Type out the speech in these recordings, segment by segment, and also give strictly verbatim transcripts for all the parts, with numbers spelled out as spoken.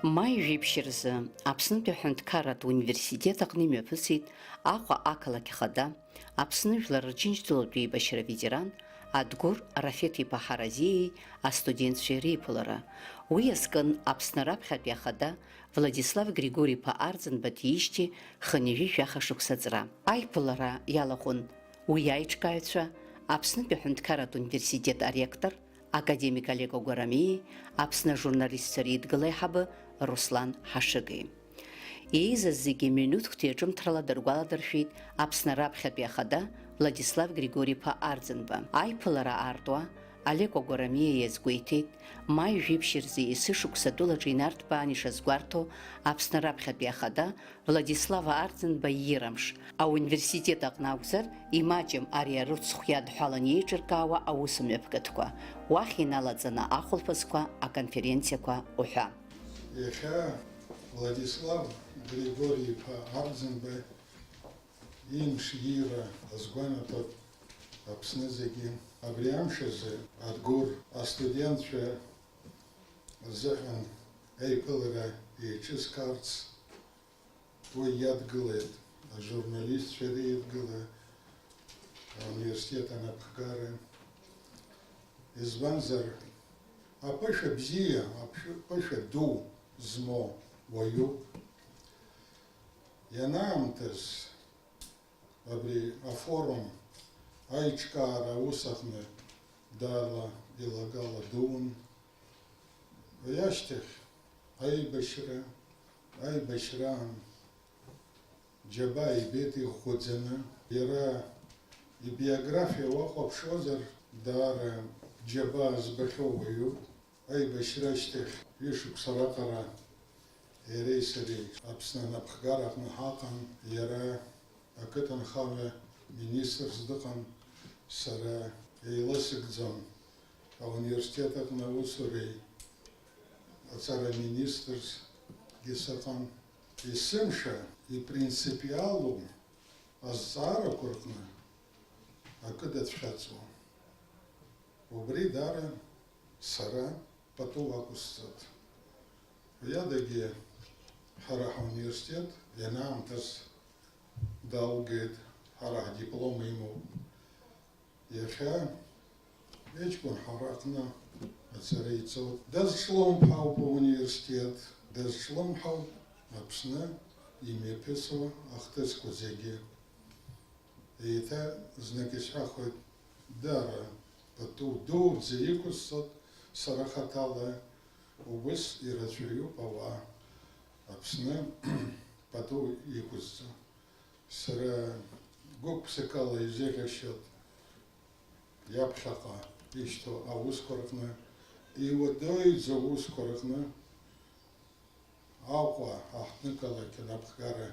Маи жәиԥшь рзы Аԥснытәи аҳәынҭқарратә университет аҟны имҩаԥысит Аҟәа ақалақь ахада, Аԥсны Жәлар Рџьынџьтәылатә еибашьра аветеран Адгәыр Рафеҭ-иԥа Ҳаразиеи астудентцәеи реиԥылара. Уи иазкын Аԥсны раԥхьатәи ахада Владислав Григори-иԥа Арӡынба диижьҭеи хынҩажәи жәаха шықәса аҵра. Аиԥылара иалахәын уи аиҿкааҩцәа, Аԥснытәи аҳәынҭқарратә университет аректор, академик Олег Агәарамиеи Аԥсны ажурналистцәа реидгыла аиҳабы Руслан Ҳашыгеи. Еизаз зегьы минуҭк ҭиаҿымҭрала дыргәаладыршәеит Аԥсны раԥхьатәи ахада Владислав Григори-иԥа Арӡынба. Аиԥылара аартуа Олег Агәарамиа иазгәеиҭеит, маи жәиԥшь рзы есышықәса тәылаҿы инарҭбаан ишазгәарҭо Аԥсны раԥхьатәи ахада Владислав Арӡынба иирамш, ауниверситет аҟны акәзар, имаҷым ари арыцхә иадҳәалан еиҿыркаауа аусмҩаԥгатәқәа, уахь иналаҵаны ахәылԥазқәа, аконференциақәа уҳәа. Иахьа Владислав Григори-иԥа Арӡынба имш иира азгәанаҭоит Аԥсны зегьы. Абри амш азы Адгәыр астудентцәа рзыҳәан аиԥылара еиҿызкаарц уи иадгылеит ажурналистцәа реидгыла, ауниверситет анапхгара. Избанзар, аԥышәа бзиа, аԥшәы-, аԥышәа ду змоу уаҩуп. Ианаамҭаз абри афорум аиҿкаара аус аҟны даара илагала дуун. Уи ашьҭахь аибашьра, аибашьраан џьабаа ибеит иӷәӷәаӡаны. Иара ибиографиа уахәаԥшуазар, даара џьабаа збахьоу уаҩуп. Аибашьра ашьҭахь ҩышықәса раҟара иареи сареи Аԥсны анапхгара аҟны ҳаҟан, иара ақыҭанхамҩа министрс дыҟан, сара еиласыгӡон ауниверситет аҟны аусуреи аҵара министрсгьы сыҟан. Есымша ипринципиалу азҵаарақәа рҟны акы дацәхьаҵуан. Убри даара сара пату ақәысҵоит. Уи адагьы ҳара ҳауниверситет ианаамҭаз далгеит, ҳара ҳдиплом имоуп. Иахьа иҷкәын ҳара ҳҟны аҵара иҵоит. Дазҿлымҳауп ауниверситет, дазҿлымҳауп Аԥсны имҩаԥысуа ахҭысқәа зегьы. Еиҭа знык исҳәахуеит, дара пату дуӡӡа иқәысҵоит, сара хаҭала убыс ирацәаҩуп ауаа Аԥсны пату иқәызҵо. Сара гәык-ԥсыкала изеиӷьасшьоит иаԥхьаҟа ишьҭоу аусқәа рҟны, иуадаҩӡоу аусқәа рҟны, Аҟәа аҳҭнықалақь анапхгара.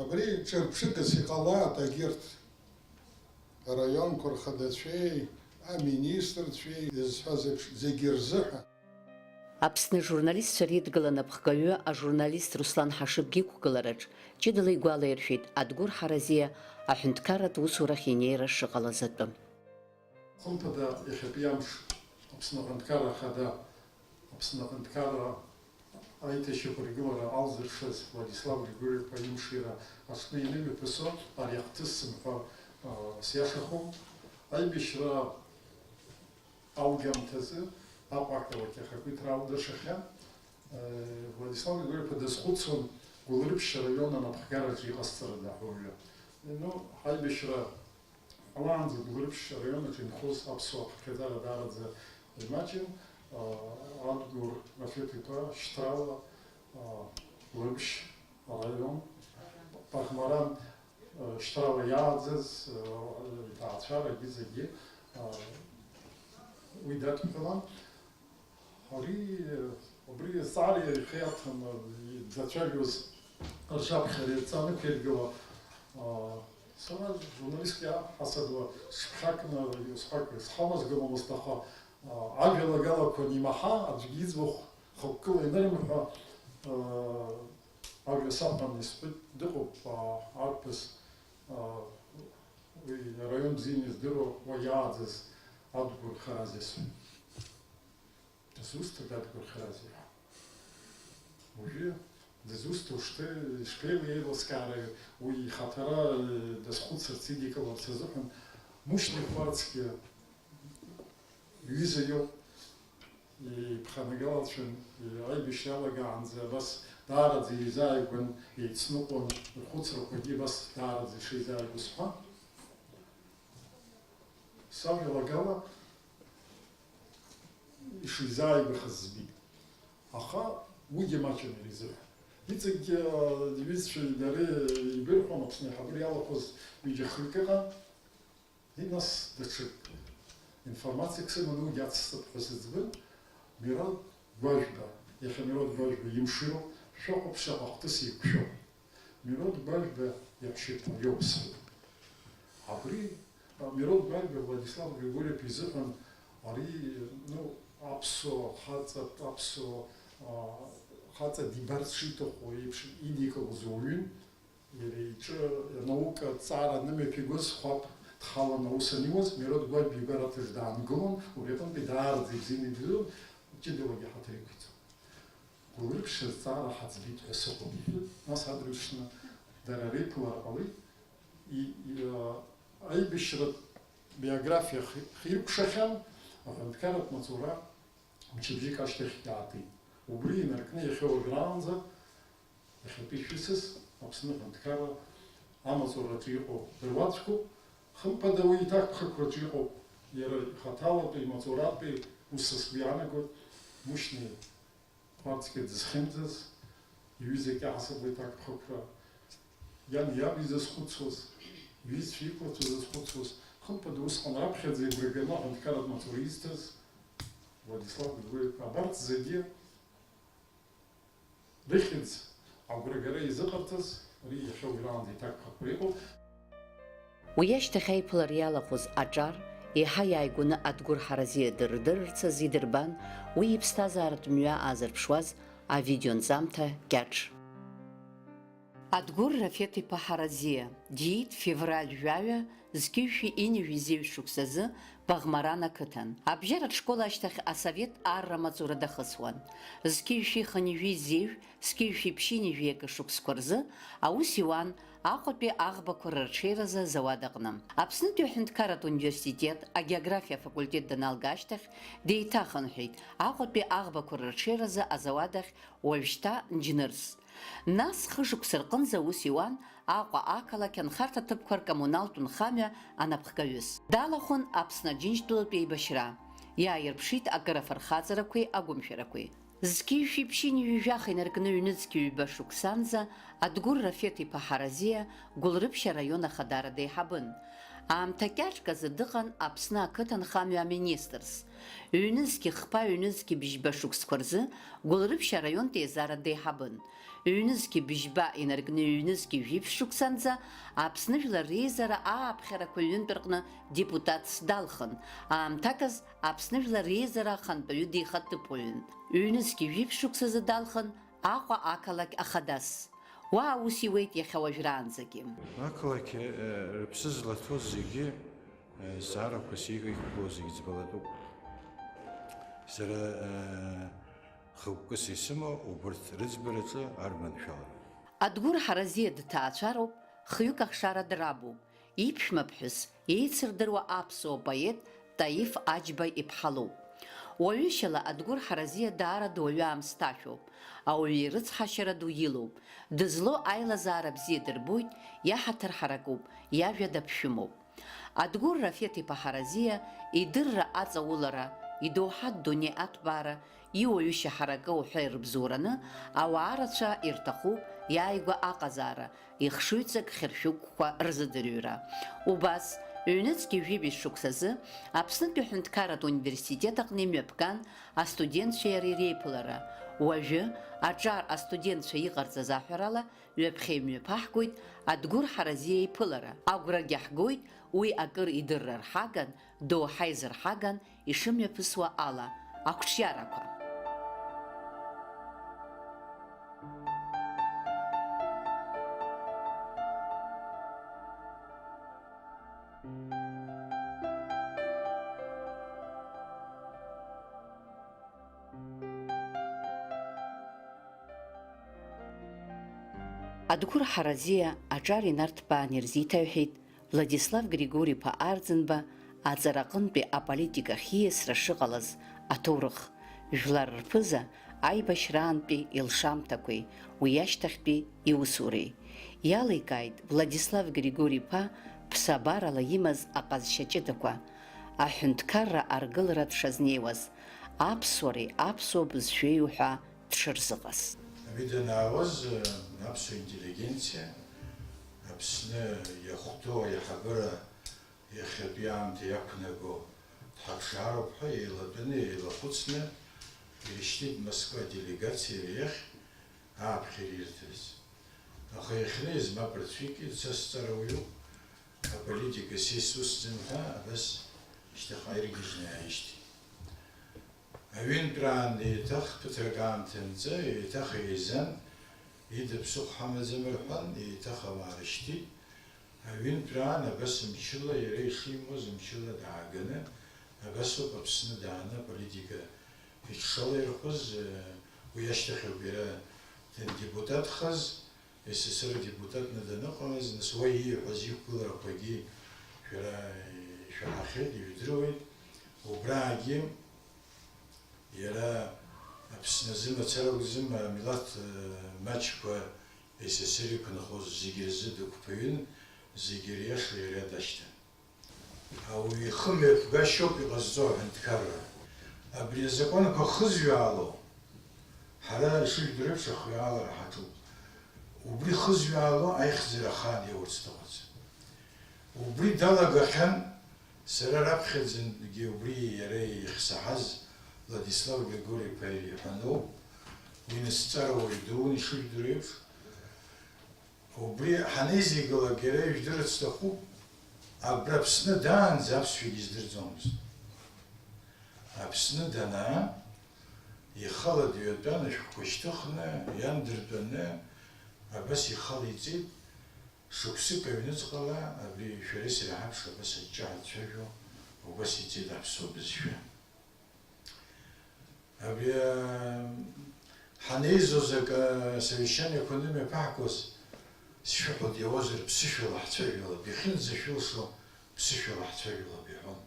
Абри ҿырԥшыгас иҟалааит агьырҭ араионқәа рхадацәеи аминистрцәеи изҳәаз еиԥш зегьы рзыҳәа. Аԥсны ажурналистцәа реидгыла анапхгаҩы ажурналист Руслан Ҳашыгә иқәгылараҿ ҷыдала игәалаиршәеит Адгәыр Ҳаразиа аҳәынҭқарратә усурахь инеира шыҟалаз атәы. Хымԥада, иахьатәи амш Аԥсны Аҳәынҭқарра Ахада, Аԥсны Аҳәынҭқарра аиҭашьақәыргылара алзыршаз Владислав Григорьев-иԥа имшира аҽны ианымҩаԥысо, ари ахҭыс сымҳәар, а, сиашахом. Аибашьра алгамҭазы Аҟәа ақалақь ахақәиҭра алдыршахьан, э, Владислав Григорьев-иԥа дазхәыцуан Гәылрыԥшь араион анапхгараҿы иҟасҵарыда ҳәа уажәы. Ну, ҳаибашьра ҟалаанӡа Гәылрыԥшь араион аҿы инхоз аԥсуаа ҳхьаҵара даараӡа имаҷын. Адгәыр Рафеҭ-иԥа шьҭрала, Гәылрыԥшь араион, Пахмаран, шьҭрала иааӡаз иҭаацәарагьы зегьы уи дадҳәалан. Ари, убри азҵаара иахьиаҭәам, дзацәажәоз ршьаԥхьара иацы анықәиргыла, аа, сара журналистк иаҳасабала сҽыԥхьакны исҳәақәа схамазгаломызт, аха, аа, ажәалагалақәа анимаҳа, аӡәгьы иӡбахә хықәкыла ианырымҳәа, аа, ажәа саҳәан исҳәеит, дыҟоуп, аа, арԥыс, аа, уи араион бзианы издыруа, уа иааӡаз Адгәыр Харазиа сҳәеит. Дызусҭада Адгәыр Харазиа? Уажәы дызусҭоу шҭы-, ишԥеилеи еилыскаараҩ уи ихаҭара, э, дазхәыцырц, идикыларц азыҳәан, Мушьни Хәарцгьы иҩыза иоуп, иԥханагалацәан, аибашьра иалагаанӡа абас даараӡа еизааигәан, еицныҟәон, рхәыцрақәагьы абас даараӡа ишеизааигәоу сҳәан. Сажәалагала ишизааигәахаз збеит. Аха уигьы маҷын иара изыҳәан. Иҵегьгьы, а, иҩызцәеи дареи еибырҳәон, Аԥсны аиҳабыра иалахәыз ҩыџьа-хҩык ыҟан. Уи нас даҽак информациак сыманы уигьы ацсҵап ҳәа сыӡбеит. Мирод Гәажәба, иахьа Мирод Гәажәба имшироуп, шәахәаԥш шаҟа хҭыс еиқәшәо. Мирод Гәажәба иаҳәшьаԥа иоуп сҳәеит. Абри, а, Мирод Гәажәба Владислав Григорьев изыҳәан ари, ну, аԥсуа хаҵа, аԥсуа, а, хаҵа дибарц шиҭаху еиԥш идикылоз уаҩын, иара иҿы анаука ҭҵаара анымҩаԥигоз, хәаԥ дхалан аус аниуаз, Мирод Гәажәба игәараҭаҿ даангылон, убри аҟынтәи даараӡа ибзианы ибзиан, ҷыдалагьы ҳаҭыр иқәиҵон. Гәылрыԥшь азҵаара ҳаӡбеит ҳәа сыҟоуп, иҳәеит. Нас адырҩаҽны дара реиԥылара ҟалеит. И-, и-, а, аибашьратә биографиа хи-, хиркәшахьан, аҳәынҭқарратә маҵура мчыбжьык ашьҭахь иаатит. Убри инаркны иахьа уажәраанӡа, иахьатәи шәысас Аԥсны аҳәынҭқарра амаҵураҿы иҟоу дыруаӡәкуп. Хымԥада, уи иҭакԥхықәраҿы иҟоуп, иара ихаҭалатәи имаҵуратәи усыс уи иаанагоит, Мушьни Хәарцгьы дызхьымӡаз, иҩызак иаҳасаб уи аҭакԥхықәра, иан иаб изызхәыцуаз, иҩызцәа иқәлацәа зызхәыцуаз, хымԥада, усҟан раԥхьаӡа игәра ганы аҳәынҭқарратә маҵура изҭаз Владислав Григорьев, абарҭ зегьы рыхьӡ агәрагара изыҟарҵаз, ари иахьа уажәраанӡа иҭакԥхықәра иҟоуп. Уи ашьҭахь аиԥылара иалахәыз аҿар еиҳа иааигәаны Адгәыр Ҳаразиа дырдырырц азы идырбан уи иԥсҭазааратә мҩа аазырԥшуаз авидеонҵамҭа кьаҿ. Адгәыр Рафеҭ-иԥа Ҳаразиа диит февраль жәаҩа, зқьи жәшәи ҩынҩажәи зеижә шықәсазы Баӷмаран ақыҭан. Абжьаратә школ ашьҭахь асовет арра маҵура дахысуан. Зқьи жәшәи хынҩажәи зеижә, зқьи жәшәи ԥшьынҩажәи акы шықәсқәа рзы аус иуан Аҟәатәи аӷбақәа рырҽеиразы азауад аҟны. Аԥснытәи аҳәынҭқарратә университет агеографиа афакультет даналга ашьҭахь, деиҭахынҳәит Аҟәатәи аӷбақәа рырҽеиразы азауад ахь, уажәшьҭа Нџьнырс. Нас хышықәса рҟынӡа аус иуан Аҟәа ақалақь анхарҭа ҭыԥқәа ркоммуналтә нхамҩа анапхгаҩыс. Далахәын Аԥсны Аџьынџьтәылатә еибашьра, иааирԥшит акыр афырхаҵарақәеи агәымшәарақәеи. Зқьи жәшәи ԥшьынҩажәи жәаха инаркны ҩнызқьи ҩба шықәсанӡа Адгәыр Рафеҭ-иԥа Ҳаразиа Гәылрыԥшь араион ахадара деиҳабын. Аамҭа кьаҿк азы дыҟан Аԥсны ақыҭанхамҩа аминистрс. Ҩнызқьи хԥа, ҩнызқьи бжьба шықәсқәа рзы Гәылрыԥшь араионтә еизара деиҳабын. Ҩнызқьи бжьба инаркны ҩнызқьи жәиԥшь шықәсанӡа Аԥсны Жәлар Реизара ааԥхьарақәа ҩынтә рҟны депутатс далхын, аамҭаказ Аԥсны Жәлар Реизара ахантәаҩы деихатыԥуаҩын. Ҩнызқьи жәиԥшь шықәсазы далхын Аҟәа ақалақь ахадас. Уа аус иуеит иахьа уажәраанӡагьы. Ақалақь, э, рыԥсы злаҭоу зегьы, э, зҵаарақәа сеигакәкәоу зегьы ӡбалатәуп. Сара, э, хықәкыс исымоу убарҭ рыӡбараҿы арманшәалам. Адгәыр Ҳаразиа дҭаацәароуп, хҩык ахшара драбуп, иԥшәмаԥҳәыс, еицырдыруа аԥсуа поет Таиф Аџьба иԥҳа лоуп. Уаҩышьала Адгәыр Ҳаразиа даара дуаҩы аамсҭашәоуп, ауаҩы ирыцҳашьара ду илоуп, дызлоу аилазаара бзиа дырбоит, иаҳаҭыр ҳаракуп, иажәа даԥшәымоуп. Адгәыр Рафеҭ-иԥа Ҳаразиа идырра аҵаулара, идоуҳатә дунеи аҭбаара, иуаҩышьа ҳаракы уҳәа ирыбзоураны, ауаа рацәа ирҭахуп иааигәа аҟазаара, ихшыҩҵак хьыршәыгәқәа рзыӡырҩра. Убас, ҩнызқьи жәибжь шықәсазы Аԥснытәи аҳәынҭқарратә университет аҟны имҩаԥган астудентцәеи иареи реиԥылара. Уажәы, аҿар астудентцәа иҟарҵаз аҳәарала, ҩаԥхьа имҩаԥаҳгоит Адгәыр Ҳаразиа иԥылара. Агәрагьы ҳгоит уи акыр идырра рҳаган, доуҳа изырҳаган ишымҩаԥысуа ала, ақәҿиарақәа. Адгәыр Ҳаразиа аҿар инарҭбаан ирзиҭаҩҳәеит Владислав Григори-иԥа Арӡынба аҵара аҟынтәи аполитикахь ииасра шыҟалаз аҭоурых, жәлар рԥыза аибашьраантәи илшамҭақәеи уи ашьҭахьтәи иусуреи. Иаликааит Владислав Григори-иԥа ԥсабарала имаз аҟазшьа ҷыдақәа, аҳәынҭқарра аргылара дшазнеиуаз, аԥсуареи аԥсуа бызшәеи уҳәа дшырзыҟаз. Абри данаауаз, аԥсуа интеллигенциа, Аԥсны иахәҭоу аиҳабыра иахьатәи аамҭа иақәнаго дҳаԥшаароуп ҳәа еилатәаны, еилахәыцны ирышьҭит Москва аделегациа иара иахь ааԥхьара ирҭаз. Аха иахьнеиз мап рацәикит, са сҵарауаҩуп, аполитика са исусӡам ҳәа абас шьҭахьҟа иргьежьны иааишьҭит. Аҩынтәраан еиҭах ԥыҭрак аамҭа анҵы, еиҭах еизан, ида ԥсыхәа ҳамаӡам рҳәан, еиҭах ауаа рышьҭит. Аҩынтәраан абас мчыла, иара ишимуаз мчыла дааганы, абас ауп Аԥсны дааны аполитика иҽшалаирхәыз, уи ашьҭахь ауп иара дандепутатхаз, С С С Р адепутатны даныҟалаз, нас уа ииҳәаз иқәгыларақәагьы шәара ишәаҳахьеит, ижәдыруеит. Убраагьы иара Аԥсны азы мацара акәзым, амилаҭ, э, маҷқәа С С С Р иқәынхоз зегьы рзы дықәԥаҩын, зегьы риаша иара дашьҭан. Ауаҩы ихы мҩаԥгашьоуп иҟазҵо аҳәынҭқарра. Абри азакәанқәа хызҩаало, ҳара ишыжәдыруа еиԥш ахҩаалара ҳаҿуп. Убри хызҩаало аихьӡара ахаан иоурц дыҟаӡам. Убри далагахьан, сара раԥхьаӡангьы убри иара ихьсаҳаз Владислав Григори-иԥа иҳәаноуп, уи нысҵарауаҩ дуун ишыжәдыруа еиԥш. Убри ҳанеизигалак иара ижәдырырц сҭахуп, абра Аԥсны даанӡа аԥсшәагьы издырӡомызт. Аԥсны данаа, ихала дҩатәан, ашәҟәқәа шьҭыхны, иан дыртәаны, абас ихала иҵит, шықәсык аҩныҵҟала абри шәареи сареи ҳаԥш абас аҿҿа ҳацәажәо, убас иҵит аԥсуа бызшәа. Абри, аа, ҳанеизоз акы, асовещаниақәа анымҩаԥаҳгоз, сшәыҳәоит, иауазар, ԥсышәала ҳцәажәалап, иахьынӡашәылшо ԥсышәала ҳцәажәалап иҳәон.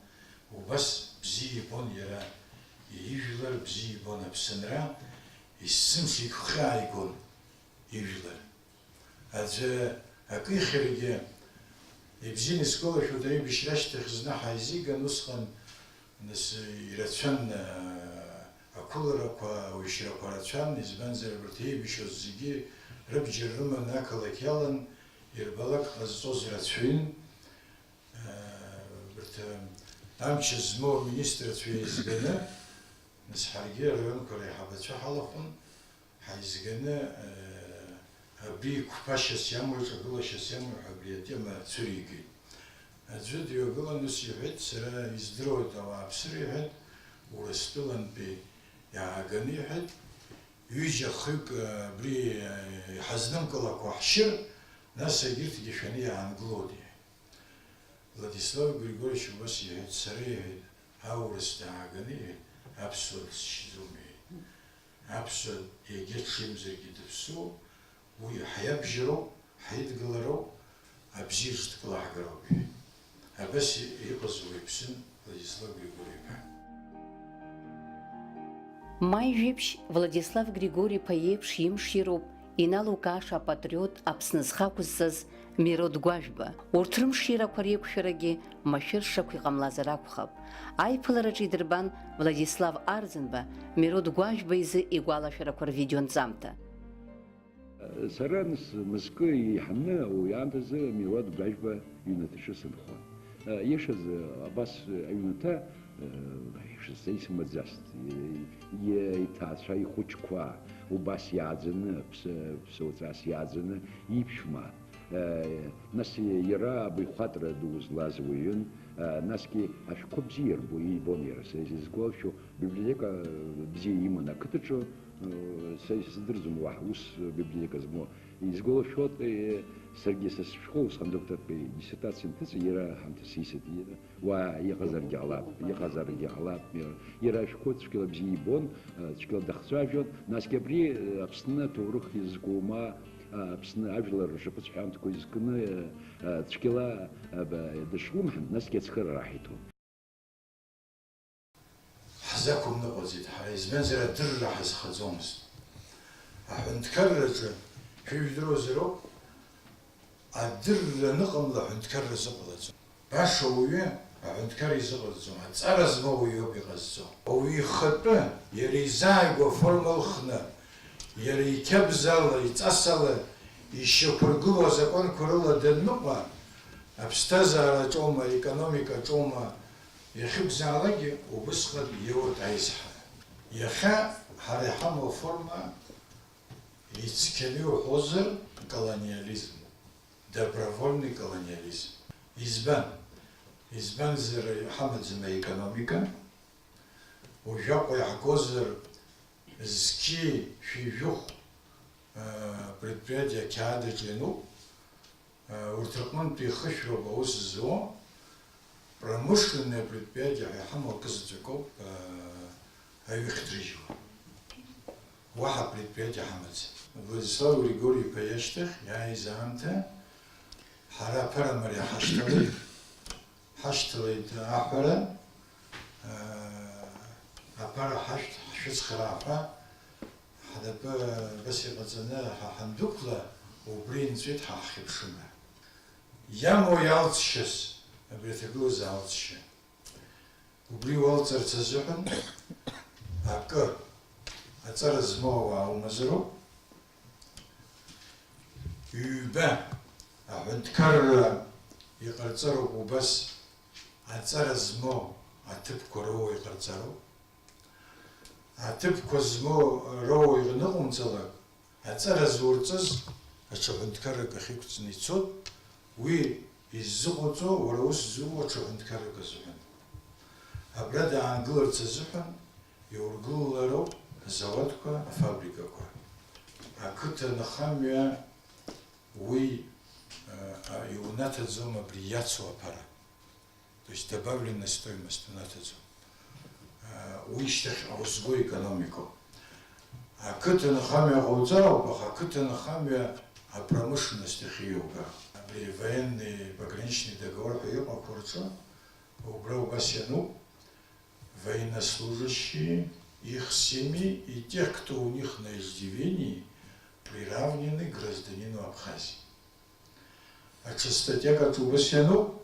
Убас бзиа ибон иара ижәлар, бзиа ибон Аԥсынра, есымша игәхьаа игон ижәлар. Аӡәы акы ихьыргьы, ибзианы исгәалашәоит, аибашьра ашьҭахь зны ҳаизиган, усҟан, нас, ирацәан, а, ақәыларақәа, ауишьрақәа рацәан, избанзар, абарҭ еибашьуаз зегьы рыбџьар рыманы ақалақь иалан, ирбалак ҟазҵоз рацәаҩын. А, абарҭ, а, амч змоу аминистрцәа еизганы, нас, ҳаргьы араионқәа реиҳабацәа ҳалахәын. Ҳаизганы, э, абри қәԥашьас иамоу, ҿагылашьас иамоу ҳәа абри атема цәыригеит. Аӡәы дҩагылан ус иҳәеит, сара издыруеит ауааԥсыра, иҳәеит, Урыстәылантәи иааганы, иҳәеит, ҩыџьа-хҩык, э, абри, э, иҳазнымкылақәо ҳшьыр, нас егьырҭгьы шәаны иаангылоит, иҳәеит. Владислав Григорьевич убас иҳәеит, сара, иҳәеит, аурыс дааганы, иҳәеит, аԥсуа дысшьӡом, иҳәеит. Аԥсуа егьа ҽеимзаргьы дыԥсуоуп, уи ҳаиабжьароуп, ҳаидгылароуп, абзиаҿ дкылаҳгароуп, иҳәеит. Абас иҟаз уаҩԥсын Владислав Григори-иԥа. Маи жәиԥшь Владислав Григори-иԥа иеиԥш имшироуп иналукааша апатриот Аԥсны зхы ақәызҵаз Мирод Гәажәба. Урҭ рымширақәа реиқәшәарагьы машәыршақә иҟамлазар акәхап. Аиԥылараҿы идырбан Владислав Арӡынба Мирод Гәажәба изы игәалашәарақәа рвидеонҵамҭа. Сара нас мызкы еиҳаны уи аамҭазы Мирод Гәажәба иҩнаҭаҿы сынхон. Иашазы абас аҩнаҭа, иашазы исымаӡацт, и-, и-, иҭаацәа ихәыҷқәа убас иааӡаны, ԥсы-, ԥсуаҵас иааӡаны иԥшәма. Нас иара абаҩхатәра ду злаз уаҩын, насгьы ашәҟәы бзиа ирбо-, ибон иара. Са изгәалашәо, библиотека бзиа иман ақыҭаҿы, са исыздырӡом уаҳа ус библиотека змоу. Изгәалашәоит, саргьы са сышәҟәы усҟан доктортәи диссертациа анҭыҵ, иара ҳамҭас исит, иара уа иҟазаргьы ҟалап, иҟазаргьы ҟалап, иара, иара ашәҟәы цәгьала бзиа ибон, цәгьала дахцәажәон, насгьы абри Аԥсны аҭоурых иазку ма Аԥсны ажәлар ршаԥыцәҳәамҭақәа изкны, цәгьала дышрылымҳан, насгьы ацхыраара ҳиҭон. Ҳзақәымныҟәаӡеит ҳара, избанзар, адырра ҳазхаӡомызт. Аҳәынҭқарраҿы, шәыжәдыруазароуп, адырра аныҟамла аҳәынҭқарра зыҟалаӡом. Баша уаҩы аҳәынҭқар изыҟаҵаӡом, аҵара змоу уаҩоуп иҟазҵо. Ауаҩы ихатәы, иара изааигәоу аформа лхны, иара иқьабзала, иҵасала ишьақәыргылоу азакәанқәа рыла данныҟәа, аԥсҭазаараҿоума, аекономикаҿоума, иахьыкәзаалакгьы убысҟан иоуеит аизҳара. Иахьа ҳара иҳамоу аформа ицқьаны иуҳәозар, колониализм. Добровольный колониализм. Избан? Избанзар, иҳамаӡам аекономика. Уажәаҟа иаҳгозар, зқьи шәи жәохә, э, предприятие ақьаад аҿы иануп. Э, урҭ рҟынтә ихышәроуп аус зуо. Промышленное предприятие ҳәа иҳамоу акы заҵәык ауп, э, аҩы ахьҭрыжьуа. Уаҳа предприятие ҳамаӡам. Владислав Григорьев-иԥа иашьҭахь иааиз аамҭа ҳара аԥара мариа ҳашьҭалеит. Ҳашьҭалеит аҳәара, аа, аԥара ҳашәҭ-, ҳшәыцхраа ҳәа, ҳнапы абас иҟаҵаны ҳа ҳандәықәла, убри инҵәеит ҳа ҳхьыԥшымра. Иамоу иалҵшьас, абри аҭагылазаалҵшьа. Убри уалҵырц азыҳәан акы аҵара змоу ауаа умазароуп. Ҩба, аҳәынҭқарра иҟарҵароуп убас аҵара змоу аҭыԥқәа роуа иҟарҵароуп. Аҭыԥқәа змоу роуа ирныҟәымҵалак, аҵара зурҵыз аҽа ҳәынҭқаррак ахь иқәҵны ицоит, уи иззыҟоуҵо уара ус зуо аҽа ҳәынҭқаррак азыҳәан. Абра даангыларц азыҳәан иургылалароуп азауадқәа, афабрикақәа. Ақыҭа нхамҩа уи, а, а, иунаҭаӡом абри иацу аԥара. То есть добавленная стоимость унаҭаӡом. А, уи шьҭахь аус зго економикоуп. Ақыҭа нхамҩа ҟауҵароуп, аха ақыҭа нхамҩа апромышленность ахь ииуга. Абри военный пограничный договор ҳәа иҟақәоу рҿы убра убас иануп, военнослужащие, их семьи и тех, кто у них на иждивении, приравнены к гражданину Абхазии. Аҽа статиак аҿы убас иануп,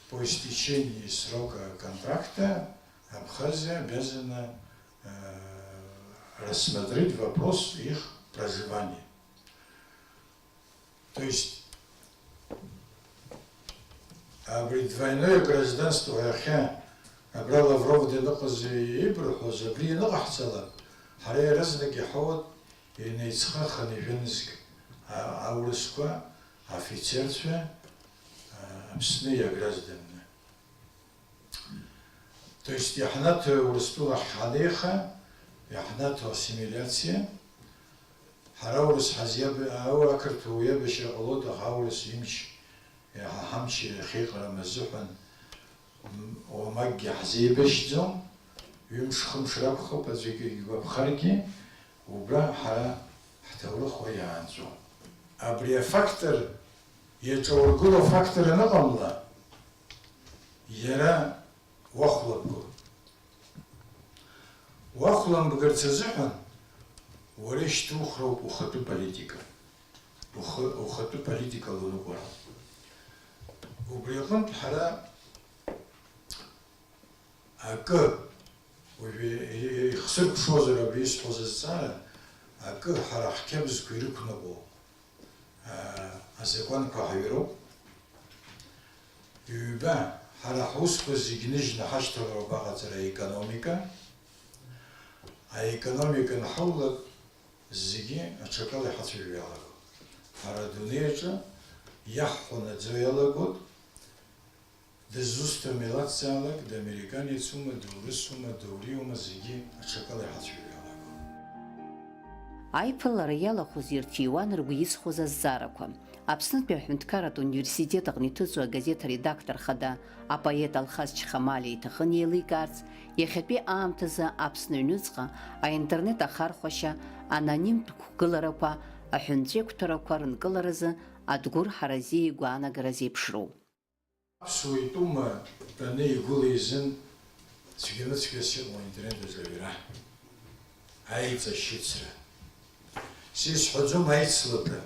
по истечении срока контракта Абхазия обязана, э, рассмотреть вопрос их проживания. То есть, абри двойное гражданство иахьа абра Лавров даныҟаз ибырҳәоз, абри ианыҟаҳҵалак, ҳара иаразнак иҳауат инеицхыхханы ижәымызг, а-, аурысқәа, афицерцәа, а, Аԥсны иагражданны. То есть иаҳнаҭо Урыстәыла ҳанеиха, иаҳнаҭо ассимилиациа, ҳара аурыс ҳазиаба-, ау-, ақырҭуа уиабашьра ҟалоит, аха аурыс имч, иаҳа ҳамч иахьеиҟарам азыҳәан, м, уамакгьы ҳзеибашьӡом, ҩымш-хымш ракәхап аӡәгьы игәаԥхаргьы, убра ҳара ҳҭоурых уа иаанҵәом. Абри афактор, иаҿаургыло афактор аныҟамла, иара уахәламгоит. Уахәламгарц азыҳәан уара ишьҭухроуп ухатәы политика. Ухы, ухатәы политикала уныҟәара. Убри аҟынтә ҳара акы, уажәы ихсыркәшозар абри исҳәоз азҵаара, акы ҳара ҳқьабзқәа ирықәныҟәо, аа, азакәанқәа ҳаҩроуп. Ҩба, ҳара ҳусқәа зегь ныжьны ҳашьҭалароуп аҟаҵара аекономика. Аекономика анҳаулак, зегьы аҽакала иҳацәажәо иалагоит. Ҳара адунеи аҿы иаҳҳәо наӡо иалагоит, дызусҭоу милаҭзаалак, дамериканецума, доурысума, доуриума, зегьы аҽакала иҳацәажәо иалагоит. Аиԥылара иалахәыз ирҭиуан ргәы изхоз азҵаарақәа. Аԥснытәи аҳәынҭқарратә университет аҟны иҭыҵуа агазеҭ аредактор хада апоет Алхас Чхамалиа иҭахын еиликаарц, иахьатәи аамҭазы Аԥсны аҩныҵҟа аинтернет ахархәашьа, анонимтә қәгыларақәа, Аҳәынҵәеиқәтәарақәа рынкыларазы Адгәыр Ҳаразиа игәаанагара зеиԥшроу. Аԥсуа итәума тәаны игәылеизын цәгьа-мыцәгьас иҟоу аинтернет аҿы аҩра, аиҵашьыцра. Сизҳәаӡом аицлабра,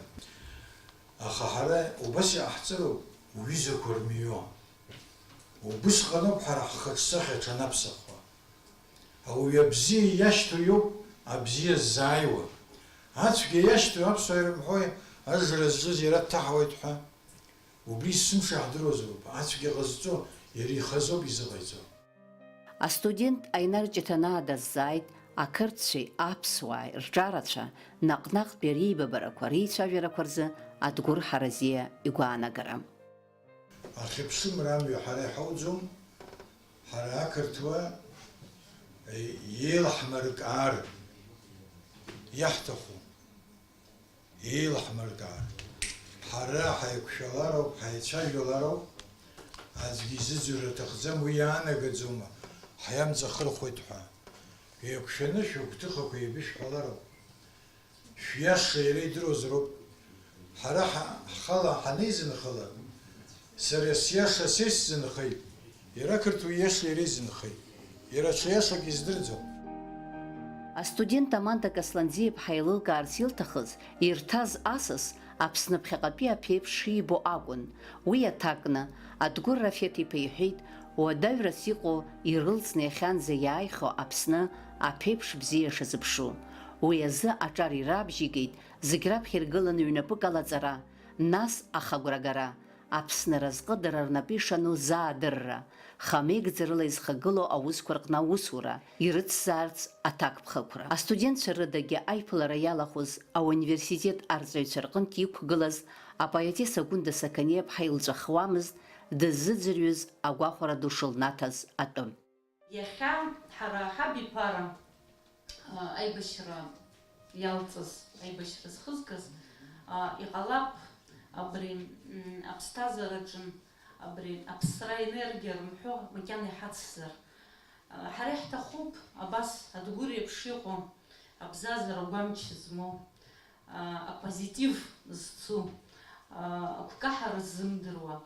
аха ҳара убас иҟаҳҵароуп уҩызақәа рмҩа. Убысҟаноуп ҳара ҳхаҿсахьа аҽанаԥсахуа. Ауаҩы абзиа иашьҭоу иоуп абзиа ззааиуа. Ацәгьа иашьҭоу аԥсуаа ирымҳәои, ажра зҿыз иара дҭаҳауеит ҳәа? Убри есымша иаҳдыруазароуп, ацәгьа ҟазҵо иара ихазоуп изыҟаиҵо. Астудент Аинар Ҷыҭанаа дазҵааит ақырҭцәеи аԥсуааи рҿарацәа наҟ-наҟтәи реибабарақәа, реицәажәарақәа рзы Адгәыр Ҳаразиа игәаанагара. Ахьыԥшымра амҩа ҳара иҳауӡом, ҳара ақырҭуа, е, еилаҳмыркаар иаҳҭаху, еилаҳмыркаар. Ҳара ҳаиқәшәалароуп, ҳаицәажәалароуп, аӡәгьы изыӡырҩыр аҭахӡам, уи иаанагаӡома, ҳиамҵахырхәеит ҳәа. Еиқәшәаны шәыгәҭыхақәа еибышәҳәалароуп. Шәиаша иара идыруазароуп. Ҳара ҳа-, ҳхала ҳанеизынхалак, сара сиаша са исзынхеит, иара ақырҭуа ииаша иара изынхеит. Иара ҽа иашак издырӡом. Астудент Аманда Касланӡиаԥҳа еилылкаарц илҭахыз, ирҭаз асас Аԥсны ԥхьаҟатәи аԥеиԥш шибо акәын. Уи аҭакны, Адгәыр Рафеҭ-иԥа иҳәеит, уадаҩрас иҟоу, ирылҵны иахьанӡа иааихьоу Аԥсны аԥеиԥш бзиа шазыԥшу. Уи азы аҿар ирабжьигеит зегь раԥхьа иргыланы ҩнапык алаҵара, нас ахагәрагара, Аԥсны аразҟыдара рнапы ишану заадырра, хамеигӡарыла изхагылоу аусқәа рҟны аусура, ирыцзаарц аҭакԥхықәра. Астудентцәа рыдагьы аиԥылара иалахәыз ауниверситет арҵаҩцәа рҟынтә иқәгылаз апоетесса Гәында Сақаниаԥҳа илҵәахуамызт дыззыӡырҩыз агәахәара ду шылнаҭаз атәы. Иахьа ҳара ҳабиԥара, а, аибашьра иалҵыз, аибашьра зхызгаз, а, иҟалап абри, м, аԥсҭазаараҿы абри аԥсра аенергиа рымҳәо макьана иҳацзар. А, ҳара иаҳҭахуп абас Адгәыр еиԥш иҟоу абзазара гәамч змоу, а, апозитив зцу, а, агәкаҳара ззымдыруа,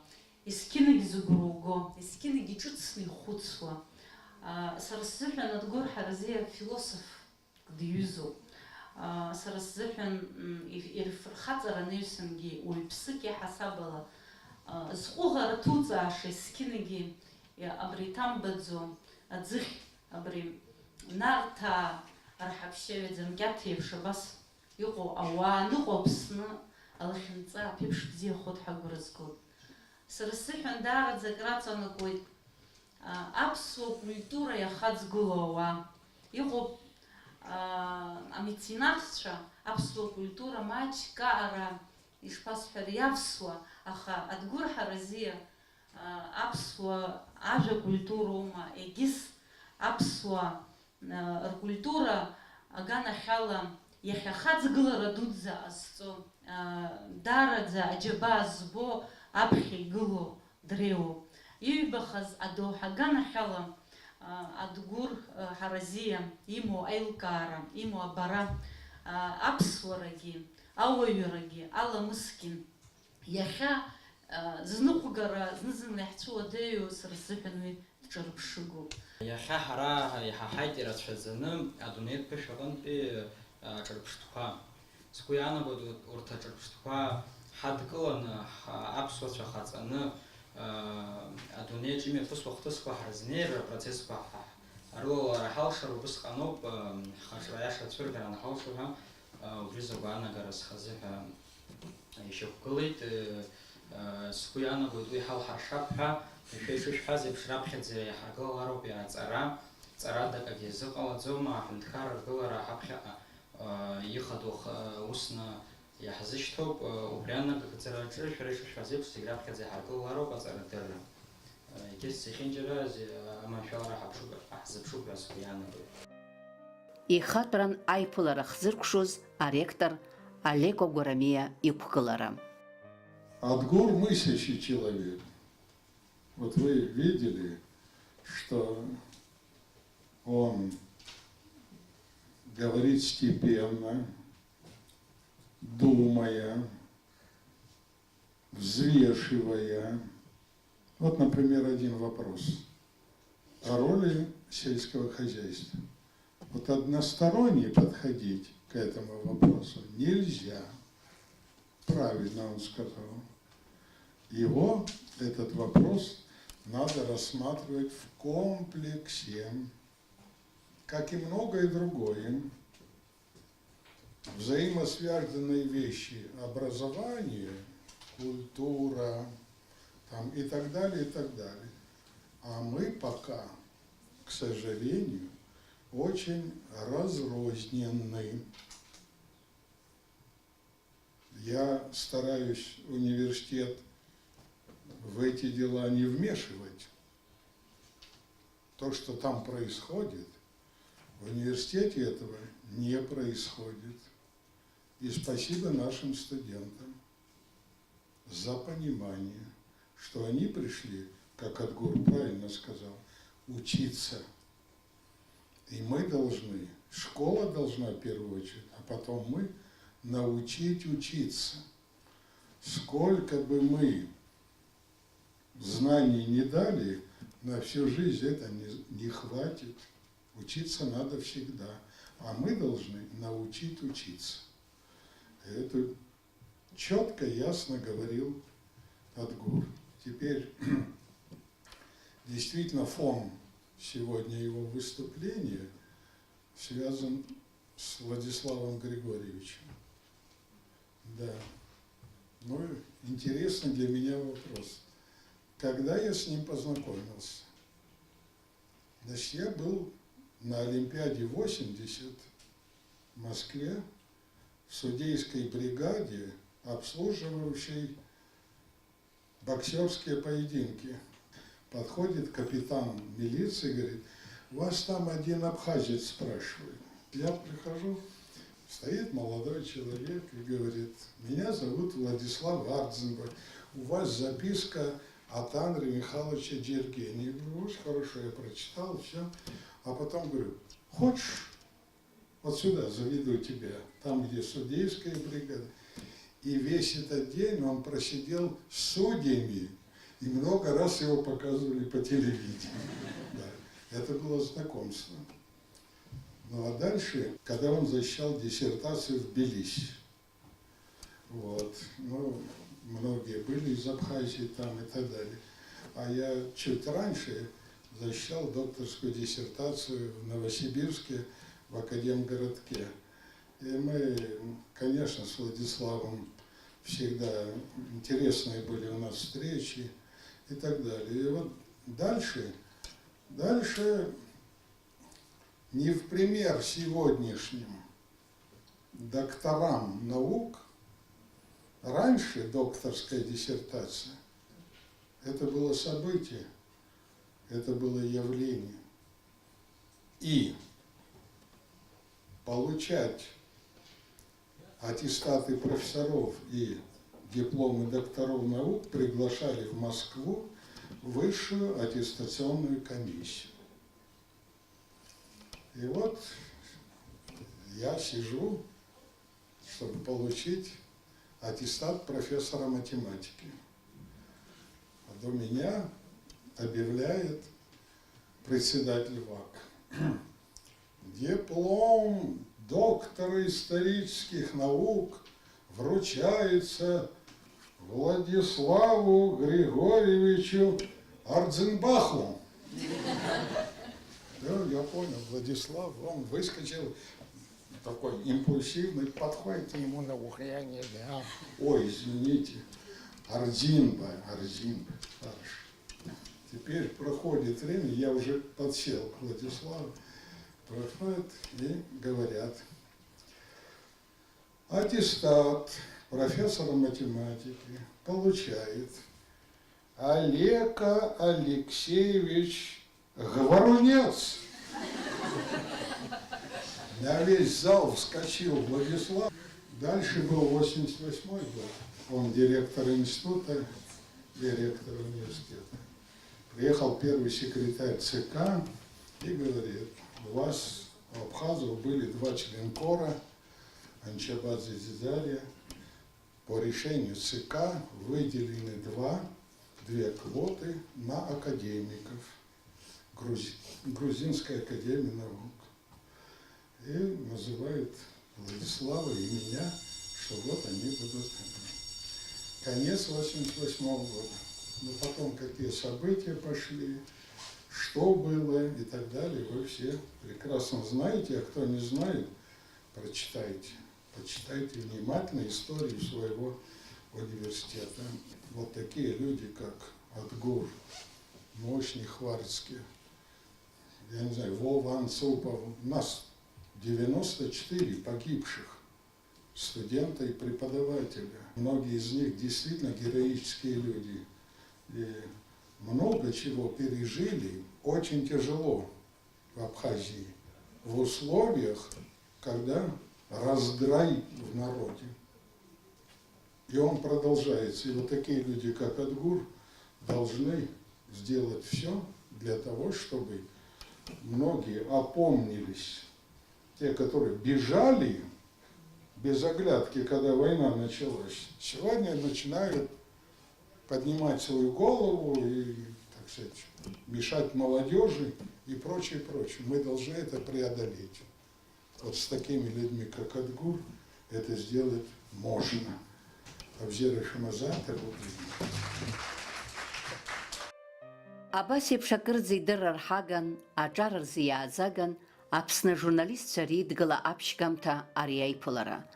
есқьынагь зыгәра уго, есқьынагь иҿыцны ихәыцуа. А, сара сзыҳәан Адгәыр Ҳаразиа философ диҩызоуп. А, сара сзыҳәан, м, ир-, ирфырхаҵара анаҩсангьы уаҩԥсык иаҳасаб ала, а, зҟәыӷара ҭуҵааша есқьынагьы, иа-, абри иҭамбаӡо аӡыхь, абри Нарҭаа рҳаԥшьаҩ аӡамкьаҭ еиԥш абас иҟоу ауаа аныҟоу Аԥсны алахьынҵа аԥеиԥш бзиахоит ҳәа агәра згоит. Сара сзыҳәан даараӡа акраҵанакуеит, а, аԥсуа культура иахаҵгылоу ауаа. Иҟоуп, а, амеценатцәа аԥсуа культура маҷк аҟара, ишԥасҳәари, иавсуа, аха Адгәыр Ҳаразиа, а, аԥсуа ажәа культуроума, егьыс аԥсуа ркультура аганахьала иахьа ахаҵгылара дуӡӡа ҟазҵо, даараӡа аџьабаа збо аԥхьа игылоу дреиуоуп. Иҩбахаз адоуҳа аганахьала, Адгәыр Ҳаразиа имоу аилкаара, имоу абара, аԥсуарагьы, ауаҩрагьы аламысгьы, иахьа, а, зныҟәгара зны-зынла иаҳцәыуадаҩу сара сзыҳәан уи дҿырԥшыгоуп. Иахьа ҳара иҳаҳаит ирацәаӡаны адунеи ԥышәа аҟынтәи, а, ҿырԥштәқәа. Сгәы иаанагоит урҭ аҿырԥштәқәа ҳадкыланы, ҳа-, аԥсуацәа хаҵаны, а, адунеиаҿ имҩаԥысуа ахҭысқәа ҳазнеира апроцессқәа ҳа-, ҳарылалара ҳалшар убысҟаноуп, а, ҳхаҿра аиаша ацәыргара анҳалшо ҳәа, а, убри закәу анагара схазы ҳәа ишьақәгылеит, э, э, сгәы иаанагоит, уи ҳалҳаршап ҳәа, ишәа-, ишышәҳәаз еиԥш, раԥхьаӡа иҳаргылалароуп аҵара, ҵарадак акгьы азыҟалаӡом, аҳәынҭқарра аргылара ҳаԥхьаҟа, э, ихадоу х-, усны иаҳзышьҭоуп, э, убри анагӡараҿы шәара ишышәҳәаз еиԥш, зегь раԥхьаӡа иҳаргылалароуп аҵарадырра. Э, егьыс зехьынџьара зи-, аманшәалара ҳаԥшуп, ҳзыԥшуп ҳәа сгәы иаанагоит. Ихатәран аиԥылара хзыркәшоз аректор Олеко Гәарамиа иқәгылара. Адгур мыслящий человек. Вот вы видели, что он говорит степенно, думая, взвешивая. Вот, например, один вопрос о роли сельского хозяйства. Вот односторонне подходить к этому вопросу нельзя. Правильно он сказал. Его, этот вопрос, надо рассматривать в комплексе, как и многое другое. Взаимосвязанные вещи: образование, культура, там, и так далее, и так далее. А мы пока, к сожалению, очень разрознены. Я стараюсь университет в эти дела не вмешивать. То, что там происходит, в университете этого не происходит. И спасибо нашим студентам за понимание, что они пришли, как Адгур правильно сказал, учиться. И мы должны, школа должна в первую очередь, а потом мы научить учиться. Сколько бы мы знаний не дали, на всю жизнь это не, не хватит. Учиться надо всегда, а мы должны научить учиться. Это четко, ясно говорил Адгур. Теперь действительно фон сегодня его выступления связан с Владиславом Григорьевичем. Да. Ну, интересный для меня вопрос. Когда я с ним познакомился? Значит, я был на Олимпиаде восемьдесят в Москве в судейской бригаде, обслуживающей боксерские поединки. Подходит капитан милиции и говорит: «Вас там один абхазец спрашивает». Я прихожу, стоит молодой человек и говорит: «Меня зовут Владислав Ардзинба, у вас записка от Андрея Михайловича Джергени». Я говорю: «Очень хорошо», я прочитал, все. А потом говорю: «Хочешь, вот сюда заведу тебя, там, где судейская бригада». И весь этот день он просидел с судьями, и много раз его показывали по телевидению. Да. Это было знакомство. Ну а дальше, когда он защищал диссертацию в Тбилиси, вот, ну, многие были из Абхазии там и так далее. А я чуть раньше защищал докторскую диссертацию в Новосибирске, в Академгородке. И мы, конечно, с Владиславом всегда интересные были у нас встречи и так далее. И вот дальше, дальше не в пример сегодняшним докторам наук, раньше докторская диссертация, это было событие, это было явление. И получать аттестаты профессоров и дипломы докторов наук приглашали в Москву высшую аттестационную комиссию. И вот я сижу, чтобы получить аттестат профессора математики. А до меня объявляет председатель ВАК: «Диплом доктора исторических наук вручается Владиславу Григорьевичу Ардзинбаху». Да, я понял, Владислав, он выскочил, такой импульсивный, подходит ему на ухо, я не знаю. Ой, извините, Ардзинба, Ардзинба, хорошо. Теперь проходит время, я уже подсел к Владиславу, проходит и говорят: «Аттестат профессора математики получает Олег Алексеевич Говорунец». На весь зал вскочил Владислав. Дальше был восемьдесят восьмой год. Он директор института, директор университета. Приехал первый секретарь ЦК и говорит: «У вас, у абхазов, были два членкора, Анчабадзе Дзидзария, по решению ЦК выделены два, две квоты на академиков Грузи-, Грузинской академии наук. И называют Владислава и меня, что вот они будут. Конец восемьдесят восьмого года. Но потом какие события пошли, что было и так далее, вы все прекрасно знаете, а кто не знает, прочитайте. Почитайте внимательно историю своего университета. Вот такие люди, как Адгур, Мощный, Хварцкий, я не знаю, Вова Анцупов. У нас девяносто четыре погибших студента и преподавателя. Многие из них действительно героические люди. И много чего пережили, очень тяжело в Абхазии, в условиях, когда раздрай в народе. И он продолжается. И вот такие люди, как Адгур, должны сделать все для того, чтобы многие опомнились. Те, которые бежали без оглядки, когда война началась, сегодня начинают поднимать свою голову и, так сказать, мешать молодежи и прочее, прочее. Мы должны это преодолеть. Вот с такими людьми, как Адгур, это сделать можно. Абзиара шәымазааит, агәыблра. Абас еиԥш акырӡа идырра рҳаган, аҿар рзы иааӡаган, Аԥсны ажурналистцәа реидгыла аԥшьгамҭа ари аиԥылара.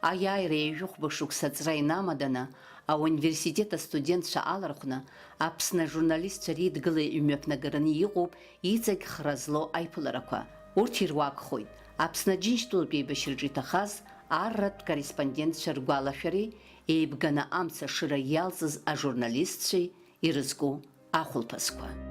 Аиааира ҩажәихәба шықәса аҵра инамаданы, ауниверситет астудентцәа алархәны, Аԥсны ажурналистцәа реидгыла имҩаԥнагараны иҟоуп иҵегь хра злоу аиԥыларақәа. Урҭ ируакхоит Аԥсны Аџьынџьтәылатә еибашьраҿы иҭахаз арратә корреспондентцәа ргәалашәареи, еибганы амца ашыра иалҵыз ажурналистцәеи ирызку ахәылԥазқәа.